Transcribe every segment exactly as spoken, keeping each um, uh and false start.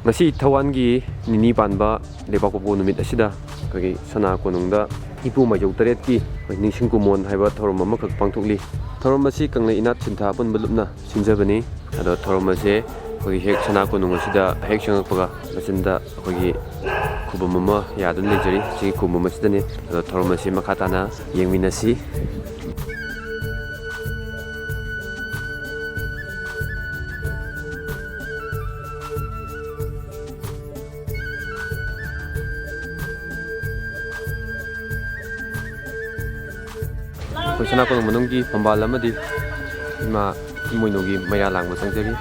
ꯉꯁꯤ ꯊꯧꯋꯥꯟꯒꯤ ꯅꯤꯅꯤ ꯄꯥꯟꯕ ꯂꯩꯕꯥꯛꯄꯣꯛꯄ ꯅꯨꯃꯤꯠ ꯑꯁꯤꯗ ꯑꯩꯈꯣꯏꯒꯤ ꯁꯅꯥ ꯀꯣꯅꯨꯡꯗ ꯏꯄꯨ ꯃꯥꯏꯖꯧ ꯇꯔꯦꯠꯀꯤ ꯑꯩꯈꯣꯏ ꯅꯤꯡꯁꯤꯡ ꯀꯨꯝꯑꯣꯟ ꯍꯥꯏꯕ ꯊꯧꯔꯝ ꯑꯃꯈꯛ ꯄꯥꯡꯊꯣꯛꯂꯤ꯫ ꯊꯧꯔꯝ ꯑꯁꯤ ꯀꯪꯂꯩ ꯏꯅꯥꯠ ꯁꯤꯟꯊꯥ ꯑꯄꯨꯟꯕ ꯂꯨꯞꯅ ꯁꯤꯟꯖꯕꯅꯤ꯫ ꯑꯗꯣ ꯊꯧꯔꯝ ꯑꯁꯦ ꯑꯩꯈꯣꯏꯒꯤ ꯍꯦꯛ ꯁꯅꯥ ꯀꯣꯅꯨꯡ ꯑꯁꯤꯗ ꯍꯦꯛ ꯆꯪꯉꯛꯄꯒ ꯃꯆꯤꯟꯗ ꯑꯩꯈꯣꯏꯒꯤ ꯈꯨꯕꯝ ꯑꯃ ꯌꯥꯗꯨꯅ ꯂꯩꯖꯔꯤ꯫ ꯁꯤꯒꯤ ꯈꯨꯕꯝ ꯑꯁꯤꯗꯅꯤ꯫ ꯑꯗꯣ ꯊꯧꯔꯝ ꯑꯁꯤ ꯃꯈꯥ ꯇꯥꯅ ꯌꯦꯡꯃꯤꯟꯅꯁꯤ꯫ ꯑꯩꯈꯣꯏ ꯁꯅꯥ ꯀꯣꯅꯨꯡ ꯃꯅꯨꯡꯒꯤ ꯐꯝꯕꯥꯜ ꯑꯃꯗꯤ ꯏꯃꯥ ꯏꯃꯣꯏꯅꯨꯒꯤ ꯃꯩꯔꯥ ꯂꯥꯡꯕ ꯆꯪꯖꯔꯤ꯫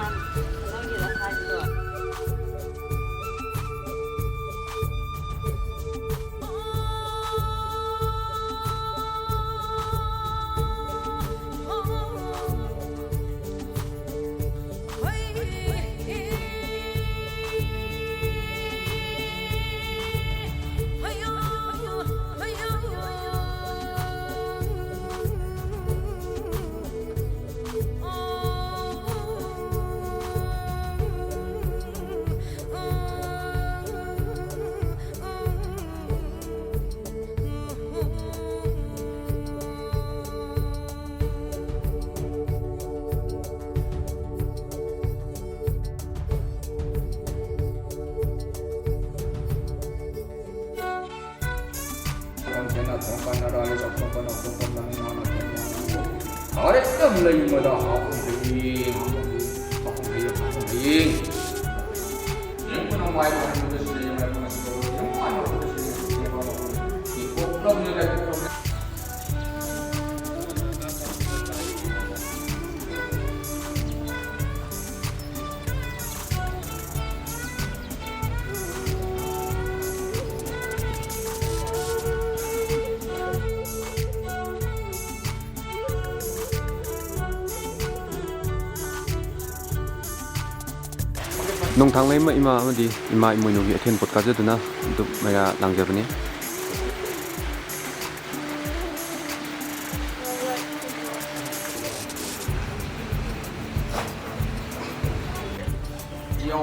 ꯅꯣꯡꯊꯥꯡꯂꯩꯃ ꯏꯃꯥ ꯑꯃꯗꯤ ꯏꯃꯥ ꯏꯃꯣꯏꯅꯨꯒꯤ ꯑꯊꯦꯟ ꯄꯣꯠ ꯀꯥꯖꯗꯨꯅ ꯑꯗꯨꯝ ꯃꯩꯔꯥ ꯂꯥꯡꯖꯕꯅꯤ꯫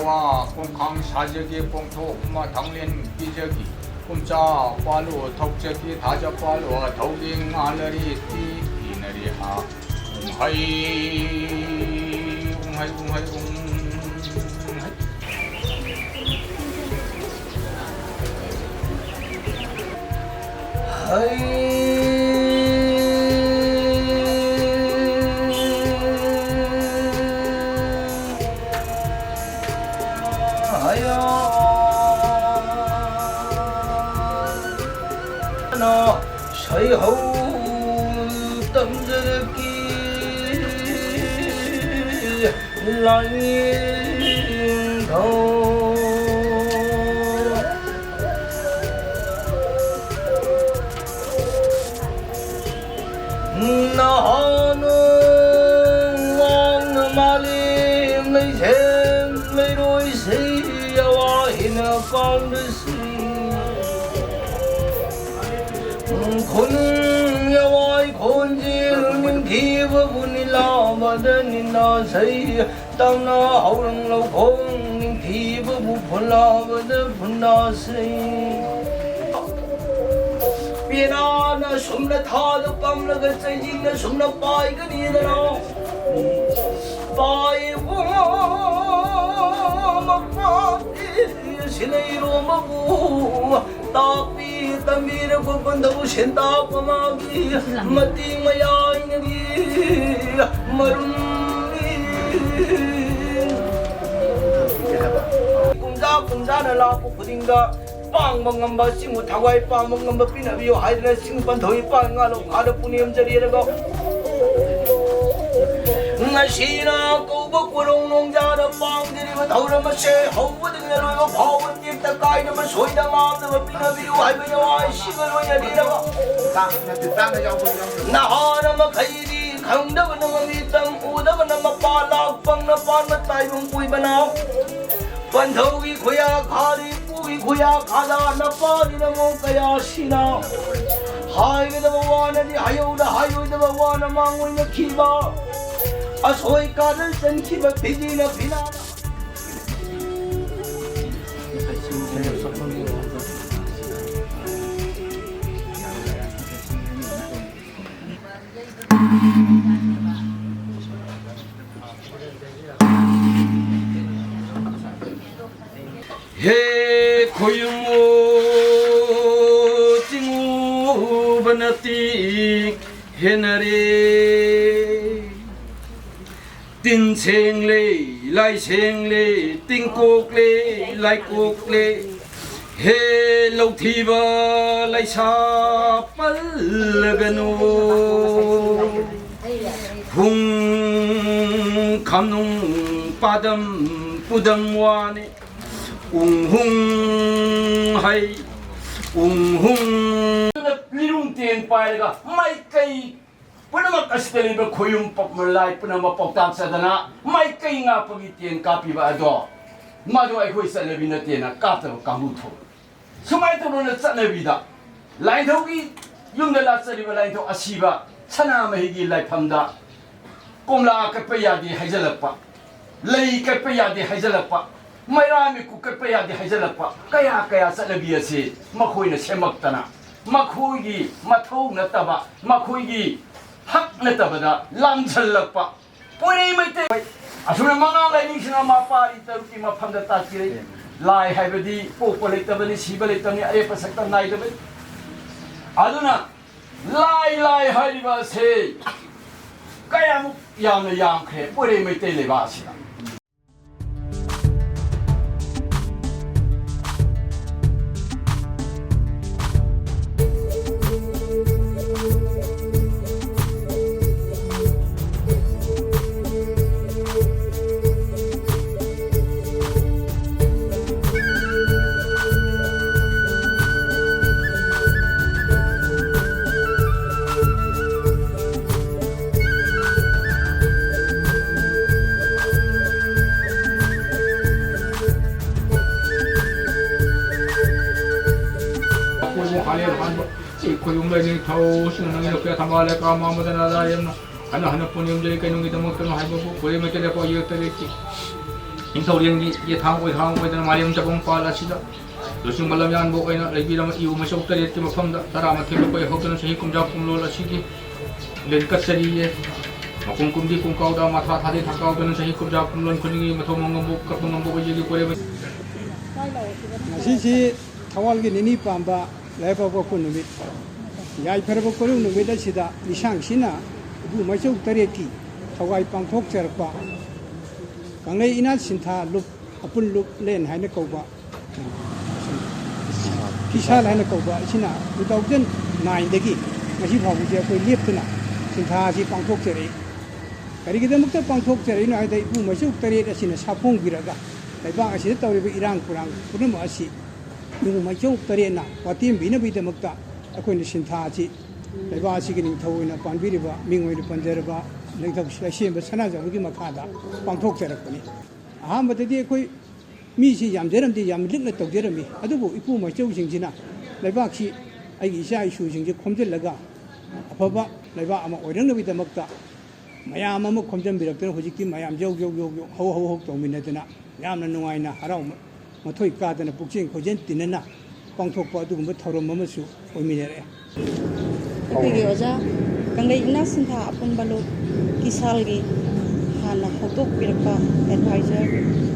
ꯄꯣꯡꯈꯥꯡ ꯁꯥꯖꯒꯦ ꯄꯣꯡꯊꯣꯛ ꯑꯃ ꯊꯥꯡꯂꯦꯟ ꯄꯤꯖꯒꯦ꯫ ꯄꯨꯝꯆꯥ ꯄꯥꯜꯂꯨ ꯊꯧꯆꯠꯀꯦ ꯊꯥꯖ ꯄꯥꯜꯂꯨ ꯊꯧꯒꯦ ꯉꯥꯂꯔꯤ ꯇꯤ ꯏꯅꯔꯤ ꯍꯥ꯫ ꯎꯝ ꯍꯩ ꯎꯝ ꯍꯩ ꯎꯝ ꯍꯩ ꯎꯝ ꯍꯩ꯫ ꯍꯩ꯫ ꯍꯩꯌꯥ꯫ ꯁꯩꯍꯧ ꯇꯝꯖꯔꯛꯀꯤ ꯂꯥꯏꯅꯤꯡꯊꯧ꯫ ꯅꯍꯥꯟ ꯋꯥꯡꯅ ꯃꯥꯂꯦꯝ ꯂꯩꯁꯦꯝ ꯂꯩꯔꯣꯏꯁꯤ ꯑꯋꯥ ꯍꯦꯟꯅ ꯀꯥꯎꯅꯁꯤ꯫ ꯈꯨꯅꯨꯡ ꯌꯥꯋꯥꯏ ꯈꯣꯟꯖꯦꯜ ꯅꯤꯡꯊꯤꯕꯕꯨ ꯅꯤꯂꯥꯕꯗ ꯅꯤꯂꯥꯁꯩ ꯇꯝꯅ ꯍꯧꯔꯪ ꯂꯧꯈꯣꯡ ꯅꯤꯡꯊꯤꯕꯕꯨ ꯐꯨꯜꯂꯥꯕꯗ ꯐꯨꯟꯗꯥꯁꯩ꯫ ꯄꯦꯅꯥꯅ ꯁꯨꯝꯅ ꯊꯥꯗ ꯄꯝꯂꯒ ꯆꯩꯖꯤꯡꯅ ꯁꯨꯝꯅ ꯄꯥꯏꯒꯅꯤꯗꯅ꯫ ꯄꯥꯏꯕ ꯃꯄꯥꯟ ꯁꯤꯂꯩꯔꯣꯝꯕꯕꯨ ꯇꯥꯛꯄꯤ ꯇꯝꯕꯤꯔꯕ ꯄꯟꯊꯧ ꯁꯦꯟꯇꯥꯛ ꯃꯃꯥꯒꯤ ꯃꯇꯦꯡ ꯃꯌꯥꯏꯅꯒꯤ ꯃꯔꯨꯝꯅꯤ꯫ ꯀꯨꯝꯖꯥ ꯀꯨꯝꯖꯥꯅ ꯂꯥꯛꯄ ꯈꯨꯗꯤꯡꯗ ꯄꯥꯡꯕ ꯉꯝꯕ ꯆꯤꯡꯕꯨ ꯊꯋꯥꯏ ꯄꯥꯡꯕ ꯉꯝꯕ ꯄꯤꯅꯕꯤꯌꯨ ꯍꯥꯏꯗꯅ ꯆꯤꯡ ꯄꯟꯊꯧ ꯏꯄꯥ ꯏꯉꯥ ꯂꯧꯈꯥꯗ ꯄꯨꯅꯦꯝꯖꯔꯤꯔꯒ ꯉꯁꯤꯅ ꯀꯧꯕ ꯀꯣꯔꯧ ꯅꯣꯡꯖꯥꯗ ꯄꯥꯡꯖꯔꯤꯕ ꯊꯧꯔꯝ ꯑꯁꯦ ꯍꯧꯕꯗꯒꯤ ꯑꯔꯣꯏꯕ ꯐꯥꯎꯕ ꯇꯦꯛꯇ ꯀꯥꯏꯗꯕ ꯁꯣꯏꯗ ꯉꯥꯝꯗꯕ ꯄꯤꯅꯕꯤꯌꯨ ꯍꯥꯏꯕ ꯌꯥꯋꯥꯏꯁꯤꯒ ꯂꯣꯏꯅꯕꯤꯔꯒ ꯅꯍꯥꯟ ꯃꯈꯩꯗꯤ ꯈꯪꯗꯕꯅ ꯃꯃꯤꯇꯪ ꯎꯗꯕꯅ ꯃꯄꯥ ꯂꯥꯛ ꯄꯪꯅ ꯄꯥꯟꯕ ꯇꯥꯏꯕꯪ ꯀꯨꯏꯕꯅ ꯄꯟꯊꯧꯒꯤ ꯈꯨꯌꯥ ꯈꯥꯔꯤ ꯄꯨꯒꯤ ꯈꯨꯌꯥ ꯈꯥꯗꯥ ꯅꯄꯥꯅꯤꯅ ꯃꯣꯡ ꯀꯌꯥꯁꯤꯅ ꯍꯥꯏꯒꯗꯕ ꯋꯥꯅꯗꯤ ꯍꯥꯏꯍꯧꯗ ꯍꯥꯏꯔꯣꯏꯗꯕ ꯋꯥꯅ ꯃꯥꯡꯑꯣꯏꯅꯈꯤꯕ ꯑꯁꯣꯏ ꯀꯥꯗ ꯆꯟꯈꯤꯕ ꯐꯤꯖꯤꯅ ꯐꯤꯅꯥꯅ ꯍꯦꯟꯅꯔꯦ꯫ ꯇꯤꯟ ꯁꯦꯡꯂꯦ, ꯂꯥꯏ ꯁꯦꯡꯂꯦ, ꯇꯤꯡꯀꯣꯛꯂꯦ, ꯂꯥꯏꯀꯣꯛꯂꯦ, ꯍꯦ ꯂꯧꯊꯤꯕ ꯂꯩꯁꯥ ꯄꯜꯂꯒꯅꯨ꯫ ꯍꯨꯡ ꯈꯝꯅꯨꯡ ꯄꯥꯗꯝ ꯄꯨꯗꯝ ꯋꯥꯅꯤ꯫ ꯎꯪꯍꯨꯡ ꯍꯩ, ꯎꯪꯍꯨꯡ꯫ ꯂꯤꯔꯨꯡ ꯇꯦꯟ ꯄꯥꯏꯔꯒ ꯃꯥꯏꯀꯩ ꯄꯨꯝꯅꯃꯛ ꯑꯁꯤꯗ ꯂꯩꯕ ꯈꯣꯌꯨꯝ ꯄ-, ꯂꯥꯏ ꯄꯨꯝꯅꯃꯛ ꯄꯥꯎꯇꯥꯛ ꯆꯥꯗꯅ ꯃꯥꯏꯀꯩ ꯉꯥꯛꯄꯒꯤ ꯇꯦꯟ ꯀꯥꯞꯄꯤꯕ ꯑꯗꯣ, ꯃꯗꯨ ꯑꯩꯈꯣꯏ ꯆꯠꯅꯕꯤ ꯅꯠꯇꯦꯅ ꯀꯥꯞꯇꯕ ꯀꯥꯡꯕꯨ ꯊꯣꯛꯏ꯫ ꯁꯨꯃꯥꯏꯅ ꯇꯧꯗꯅ ꯆꯠꯅꯕꯤꯗ ꯂꯥꯏꯅꯤꯡꯊꯧꯒꯤ ꯌꯨꯝꯗ ꯂꯥꯠꯆꯔꯤꯕ ꯂꯥꯏꯅꯤꯡꯊꯧ ꯑꯁꯤꯕ ꯁꯅꯥꯃꯍꯤꯒꯤ ꯂꯥꯏꯐꯝꯗ ꯀꯣꯝꯂꯥ ꯀꯠꯄ ꯌꯥꯗꯦ ꯍꯥꯏꯖꯜꯂꯛꯄ, ꯂꯩ ꯀꯠꯄ ꯌꯥꯗꯦ ꯍꯥꯏꯖꯜꯂꯛꯄ, ꯃꯩꯔꯥ ꯃꯤꯀꯨꯞ ꯀꯠꯄ ꯌꯥꯗꯦ ꯍꯥꯏꯖꯜꯂꯛꯄ, ꯀꯌꯥ ꯀꯌꯥ ꯆꯠꯅꯕꯤ ꯑꯁꯤ ꯃꯈꯣꯏꯅ ꯁꯦꯝꯃꯛꯇꯅ, ꯃꯈꯣꯏꯒꯤ ꯃꯊꯧ ꯅꯠꯇꯕ, ꯃꯈꯣꯏꯒꯤ ꯍꯛ ꯅꯠꯇꯕꯗ ꯂꯥꯝꯁꯤꯜꯂꯛꯄ, ꯄꯣꯏꯔꯩ ꯃꯩꯇꯩ ꯑꯁꯨꯝꯅ ꯃꯉꯥ ꯂꯥꯏꯅꯤꯡꯁꯤꯡꯅ ꯃꯄꯥꯔꯤ ꯇꯔꯨꯛꯀꯤ ꯃꯐꯝꯗ ꯇꯥꯛꯄꯤꯔꯛꯏ꯫ ꯂꯥꯏ ꯍꯥꯏꯕꯗꯤ ꯄꯣꯛꯄ ꯂꯩꯇꯕꯅꯤ, ꯁꯤꯕ ꯂꯩꯇꯕꯅꯤ, ꯑꯔꯦꯞꯄ ꯁꯛꯇꯝ ꯅꯥꯏꯗꯕꯅꯤ꯫ ꯑꯗꯨꯅ ꯂꯥꯏ, ꯂꯥꯏ ꯍꯥꯏꯔꯤꯕ ꯑꯁꯤ ꯀꯌꯥꯃꯨꯛ ꯌꯥꯝꯅ ꯌꯥꯝꯈ꯭ꯔꯦ ꯄꯣꯏꯔꯩ ꯃꯩꯇꯩ ꯂꯩꯕꯥꯛ ꯑꯁꯤꯗ꯫ ꯑꯩꯈꯣꯏꯕꯨ ꯍꯥꯂꯦꯟ ꯍꯥꯟꯕ, ꯑꯩꯈꯣꯏ ꯌꯨꯝ ꯂꯩꯅꯤꯡ ꯊꯧꯁꯤꯡ ꯅꯪ ꯌꯣꯛꯀꯦ ꯊꯝꯕꯥꯜ ꯂꯩꯀꯥ ꯃꯥꯃꯗꯅ ꯂꯥꯏꯔꯦꯝꯅ ꯍꯟꯅ ꯍꯟꯅ ꯄꯨꯅꯤꯡꯗ꯭ꯔꯦ ꯀꯩꯅꯨꯡꯒꯤꯗꯃꯛꯇꯅꯣ ꯍꯥꯏꯕꯕꯨ ꯄꯨꯔꯦ ꯃꯩꯇꯩ ꯂꯩꯄꯥꯛ ꯌꯦꯛꯇ ꯂꯩꯇꯦ꯫ ꯅꯤꯡꯊꯧꯔꯦꯜꯒꯤ ꯌꯦꯊꯥꯡ ꯑꯣꯏꯊꯥꯡ ꯑꯣꯏꯗꯅ ꯃꯥꯂꯦꯝ ꯆꯥꯛꯐꯝ ꯄꯥꯜ ꯑꯁꯤꯗ ꯂꯨꯆꯤꯡꯕ ꯂꯝꯌꯥꯟꯕ ꯑꯣꯏꯅ ꯂꯩꯕꯤꯔꯝꯕ ꯏꯌꯨ ꯃꯆꯧ ꯇꯔꯦꯠꯀꯤ ꯃꯐꯝꯗ ꯇꯔꯥꯃꯥꯊꯣꯏ ꯂꯨꯀꯣꯏ ꯍꯧꯗꯨꯅ ꯆꯍꯤ ꯀꯨꯝꯖꯥ ꯀꯨꯝꯂꯣꯜ ꯑꯁꯤꯒꯤ ꯂꯦꯟ ꯀꯠꯆꯔꯤꯌꯦ꯫ ꯃꯄꯨꯡ ꯀꯨꯝꯗꯤ ꯀꯨꯡꯀꯥꯎꯗ ꯃꯊꯥ ꯊꯥꯗꯩ ꯊꯀꯥꯎꯗꯅ ꯆꯍꯤ ꯀꯨꯝꯖꯥ ꯀꯨꯝꯂꯣꯟ ꯈꯨꯗꯤꯡꯒꯤ ꯃꯊꯧ ꯃꯉꯝꯕ ꯀꯠꯄ ꯉꯝꯕ ꯑꯣꯏꯖꯒꯦ ꯀꯣꯔꯦꯕ꯫ ꯉꯁꯤꯁꯤ ꯊꯧꯕꯥꯜꯒꯤ ꯅꯤꯅꯤ ꯄꯥꯟꯕ ꯂꯥꯏꯕꯛ ꯄꯣꯛꯄ ꯅꯨꯃꯤꯠ꯫ ꯌꯥꯏꯐꯔꯕ ꯀꯣꯔꯧ ꯅꯨꯃꯤꯠ ꯑꯁꯤꯗ ꯂꯤꯁꯥꯡꯁꯤꯟꯅ ꯏꯄꯨ ꯃꯥꯏꯆꯧ ꯇꯔꯦꯠꯀꯤ ꯊꯧꯒꯥꯏ ꯄꯥꯡꯊꯣꯛꯆꯔꯛꯄ ꯀꯪꯂꯩ ꯏꯅꯥꯠ ꯁꯤꯟꯊꯥ ꯂꯨꯞ ꯑꯄꯨꯟ ꯂꯨꯞ ꯂꯦꯟ ꯍꯥꯏꯅ ꯀꯧꯕ, ꯀꯤꯁꯥꯜ ꯍꯥꯏꯅ ꯀꯧꯕ ꯑꯁꯤꯅ two thousand nine ꯗꯒꯤ ꯉꯁꯤ ꯐꯥꯎꯕꯁꯦ ꯑꯩꯈꯣꯏ ꯂꯦꯞꯇꯅ ꯁꯤꯟꯊꯥ ꯑꯁꯤ ꯄꯥꯡꯊꯣꯛꯆꯔꯛꯏ꯫ ꯀꯔꯤꯒꯤꯗꯃꯛꯇ ꯄꯥꯡꯊꯣꯛꯆꯔꯛꯏꯅꯣ ꯍꯥꯏꯕꯗ, ꯏꯄꯨ ꯃꯥꯏꯆꯧ ꯇꯔꯦꯠ ꯑꯁꯤꯅ ꯁꯥꯐꯣꯡꯕꯤꯔꯒ ꯂꯩꯕꯥꯛ ꯑꯁꯤꯗ ꯇꯧꯔꯤꯕ ꯏꯔꯥꯡ ꯄꯨꯔꯥꯡ ꯄꯨꯝꯅꯃꯛ ꯑꯁꯤ ꯏꯄꯨ ꯃꯥꯏꯆꯧ ꯇꯔꯦꯠꯅ ꯋꯥꯇꯦꯝꯕꯤꯅꯕꯒꯤꯗꯃꯛꯇ ꯑꯩꯈꯣꯏꯅ ꯁꯤꯟꯊꯥ ꯑꯁꯤ ꯂꯩꯕꯥꯛ ꯑꯁꯤꯒꯤ ꯅꯤꯡꯊꯧ ꯑꯣꯏꯅ ꯄꯥꯟꯕꯤꯔꯤꯕ ꯃꯤꯡ ꯑꯣꯏꯅ ꯄꯟꯖꯔꯕ ꯅꯤꯡꯊꯧ ꯂꯩꯁꯦꯝꯕ ꯁꯅꯥꯖꯥꯎꯕꯒꯤ ꯃꯈꯥꯗ ꯄꯥꯡꯊꯣꯛꯆꯔꯛꯄꯅꯤ꯫ ꯑꯍꯥꯟꯕꯗꯗꯤ ꯑꯩꯈꯣꯏ ꯃꯤꯁꯤ ꯌꯥꯝꯖꯔꯝꯗꯦ, ꯌꯥꯝ ꯂꯤꯛꯅ ꯇꯧꯖꯔꯝꯃꯤ꯫ ꯑꯗꯨꯕꯨ ꯏꯄꯨ ꯃꯥꯏꯆꯧꯁꯤꯡꯁꯤꯅ ꯂꯩꯕꯥꯛꯁꯤ ꯑꯩꯒꯤ ꯏꯆꯥ ꯏꯁꯨꯁꯤꯡꯁꯦ ꯈꯣꯝꯖꯤꯜꯂꯒ ꯑꯐꯕ ꯂꯩꯕꯥꯛ ꯑꯃ ꯑꯣꯏꯔꯛꯅꯕꯒꯤꯗꯃꯛꯇ ꯃꯌꯥꯝ ꯑꯃ ꯈꯣꯝꯖꯤꯟꯕꯤꯔꯛꯇꯨꯅ ꯍꯧꯖꯤꯛꯇꯤ ꯃꯌꯥꯝ ꯖꯧ ꯖꯧ ꯖꯧ ꯖꯧ ꯍꯧ ꯍꯧ ꯍꯧ ꯇꯧꯃꯤꯟꯅꯗꯅ ꯌꯥꯝꯅ ꯅꯨꯡꯉꯥꯏꯅ ꯍꯔꯥꯎ ꯃꯊꯣꯏ ꯀꯥꯗꯅ ꯄꯨꯛꯆꯦꯜ ꯈꯣꯏꯖꯦꯜ ꯇꯤꯟꯅꯅ ꯄꯥꯡꯊꯣꯛꯄ ꯑꯗꯨꯒꯨꯝꯕ ꯊꯧꯔꯝ ꯑꯃꯁꯨ ꯑꯣꯏꯃꯤꯟꯅꯔꯛꯑꯦ꯫ ꯑꯩꯈꯣꯏꯒꯤ ꯑꯣꯖꯥ ꯀꯪꯂꯩ ꯏꯅꯥꯠ ꯁꯤꯟꯊꯥ ꯑꯄꯨꯟꯕ ꯂꯨꯞ ꯀꯤꯁꯥꯜꯒꯤ ꯍꯥꯟꯅ ꯍꯧꯗꯣꯛꯄꯤꯔꯛꯄ ꯑꯦꯗꯚꯥꯏꯖꯔ,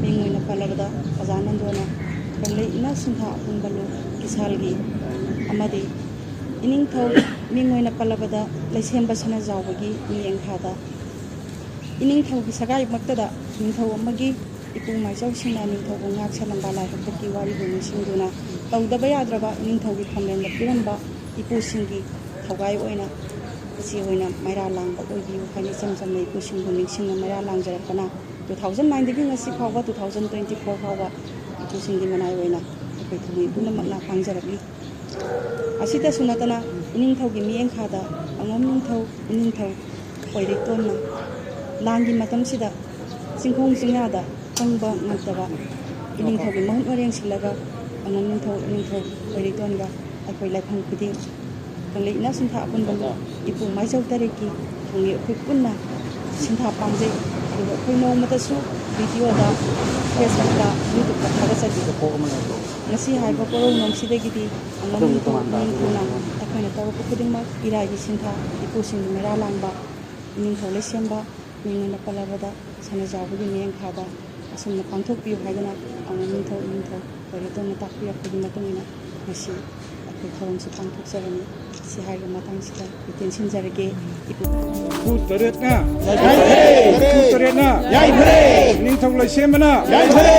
ꯃꯤꯡ ꯑꯣꯏꯅ ꯄꯜꯂꯕꯗ ꯑꯣꯖꯥ ꯅꯟꯗꯣꯅ ꯀꯪꯂꯩ ꯏꯅꯥꯠ ꯁꯤꯟꯊꯥ ꯑꯄꯨꯟꯕ ꯂꯨꯞ ꯀꯤꯁꯥꯜꯒꯤ ꯑꯃꯗꯤ ꯏꯅꯤꯡꯊꯧ, ꯃꯤꯡ ꯑꯣꯏꯅ ꯄꯜꯂꯕꯗ ꯂꯩꯁꯦꯝꯕ ꯁꯅꯥꯖꯥꯎꯕꯒꯤ ꯃꯤꯠꯌꯦꯡꯈꯥꯗ ꯏꯅꯤꯡꯊꯧꯒꯤ ꯁꯒꯥꯏꯃꯛꯇꯗ ꯅꯤꯡꯊꯧ ꯑꯃꯒꯤ ꯏꯄꯨ ꯃꯥꯏꯆꯧꯁꯤꯡꯅ ꯅꯤꯡꯊꯧꯕꯨ ꯉꯥꯛ ꯁꯦꯜꯂꯝꯕ ꯂꯥꯏ ꯍꯥꯛꯇꯛꯀꯤ ꯋꯥꯔꯤꯕꯨ ꯅꯤꯡꯁꯤꯡꯗꯨꯅ ꯇꯧꯗꯕ ꯌꯥꯗ꯭ꯔꯕ ꯏꯅꯤꯡꯊꯧꯒꯤ ꯈꯝꯂꯦꯟꯗ ꯄꯤꯔꯝꯕ ꯏꯄꯨꯁꯤꯡꯒꯤ ꯊꯧꯒꯥꯏ ꯑꯣꯏꯅ ꯏꯆꯦ ꯍꯣꯏꯅ ꯃꯩꯔꯥ ꯂꯥꯡꯕ ꯑꯣꯏꯕꯤꯌꯨ ꯍꯥꯏꯅ ꯏꯆꯝ ꯆꯝꯅ ꯏꯄꯨꯁꯤꯡꯕꯨ ꯅꯤꯡꯁꯤꯡꯅ ꯃꯩꯔꯥ ꯂꯥꯡꯖꯔꯛꯄꯅ two thousand nine ꯗꯒꯤ ꯉꯁꯤ ꯐꯥꯎꯕ two thousand twenty four ꯐꯥꯎꯕ ꯏꯄꯨꯁꯤꯡꯒꯤ ꯃꯅꯥꯏ ꯑꯣꯏꯅ ꯑꯩꯈꯣꯏ ꯊꯧꯃꯤ ꯄꯨꯝꯅꯃꯛꯅ ꯄꯥꯡꯖꯔꯛꯂꯤ꯫ ꯑꯁꯤꯇꯁꯨ ꯅꯠꯇꯅ ꯏꯅꯤꯡꯊꯧꯒꯤ ꯃꯤꯠꯌꯦꯡꯈꯥꯗ ꯑꯉꯣꯝ ꯅꯤꯡꯊꯧ, ꯏꯅꯤꯡꯊꯧ ꯑꯣꯏꯔꯤꯛꯇꯣꯟꯅ ꯂꯥꯟꯒꯤ ꯃꯇꯝꯁꯤꯗ ꯆꯤꯡꯈꯣꯡ ꯆꯤꯡꯌꯥꯗ ꯆꯪꯕ ꯉꯝꯗꯕ ꯏꯅꯤꯡꯊꯧꯒꯤ ꯃꯍꯨꯠ ꯃꯔꯦꯡ ꯁꯤꯜꯂꯒ ꯑꯉꯣꯝ ꯅꯤꯡꯊꯧ, ꯏꯅꯤꯡꯊꯧ ꯑꯣꯏꯔꯤꯛꯇꯣꯟꯒ ꯑꯩꯈꯣꯏ ꯂꯥꯏꯐꯝ ꯈꯨꯗꯤꯡ ꯀꯪꯂꯩ ꯏꯅꯥꯠ ꯁꯤꯟꯊꯥ ꯑꯄꯨꯟꯕ ꯂꯨꯞ ꯏꯄꯨ ꯃꯥꯏꯆꯧ ꯇꯔꯦꯠꯀꯤ ꯊꯧꯃꯤ ꯑꯩꯈꯣꯏ ꯄꯨꯟꯅ ꯁꯤꯟꯊꯥ ꯄꯥꯡꯖꯩ꯫ ꯑꯗꯨꯒ ꯑꯩꯈꯣꯏ ꯅꯣꯡꯃꯇꯁꯨ ꯚꯤꯗꯤꯑꯣꯗ, ꯐꯦꯁꯕꯨꯛꯇ, ꯌꯨꯇ꯭ꯌꯨꯕꯇ ꯊꯥꯒꯠꯆꯗꯦ꯫ ꯉꯁꯤ ꯍꯥꯏꯕ ꯀꯣꯔꯧꯅꯣꯝꯁꯤꯗꯒꯤꯗꯤ ꯑꯉꯝ ꯅꯤꯡꯊꯧ ꯅꯤꯡꯊꯧꯅ ꯑꯩꯈꯣꯏꯅ ꯇꯧꯔꯛꯄ ꯈꯨꯗꯤꯡꯃꯛ ꯏꯔꯥꯏꯒꯤ ꯁꯤꯟꯊꯥ, ꯏꯄꯨꯁꯤꯡꯒꯤ ꯃꯩꯔꯥ ꯂꯥꯡꯕ, ꯏꯅꯤꯡꯊꯧ ꯂꯩꯁꯦꯝꯕ, ꯃꯤꯡ ꯑꯣꯏꯅ ꯄꯜꯂꯕꯗ ꯁꯅꯥꯖꯥꯎꯕꯒꯤ ꯃꯤꯠꯌꯦꯡꯈꯥꯗ ꯑꯁꯨꯝꯅ ꯄꯥꯡꯊꯣꯛꯄꯤꯌꯨ ꯍꯥꯏꯗꯅ ꯑꯉꯝ ꯅꯤꯡꯊꯧ ꯏꯅꯤꯡꯊꯧ ꯑꯣꯏꯔꯤꯛꯇꯣꯟꯅ ꯇꯥꯛꯄꯤꯔꯛꯄꯒꯤ ꯃꯇꯨꯡ ꯏꯟꯅ ꯉꯁꯤ ꯊꯧꯔꯝꯁꯤ ꯄꯥꯡꯊꯣꯛꯆꯔꯅꯤ꯫ ꯁꯤ ꯍꯥꯏꯔꯒ ꯃꯇꯥꯡꯁꯤꯗ ꯇꯦꯟꯁꯤꯟꯖꯔꯒꯦ꯫ ꯏꯄꯨ ꯎꯈ꯭ꯔꯨꯜ ꯇꯔꯦꯠꯅ ꯌꯥꯏꯐꯔꯦ! ꯎꯈ꯭ꯔꯨꯜ ꯇꯔꯦꯠꯅ ꯌꯥꯏꯐꯔꯦ! ꯅꯤꯡꯊꯧ ꯂꯩꯁꯦꯝꯕꯅ ꯌꯥꯏꯐꯔꯦ!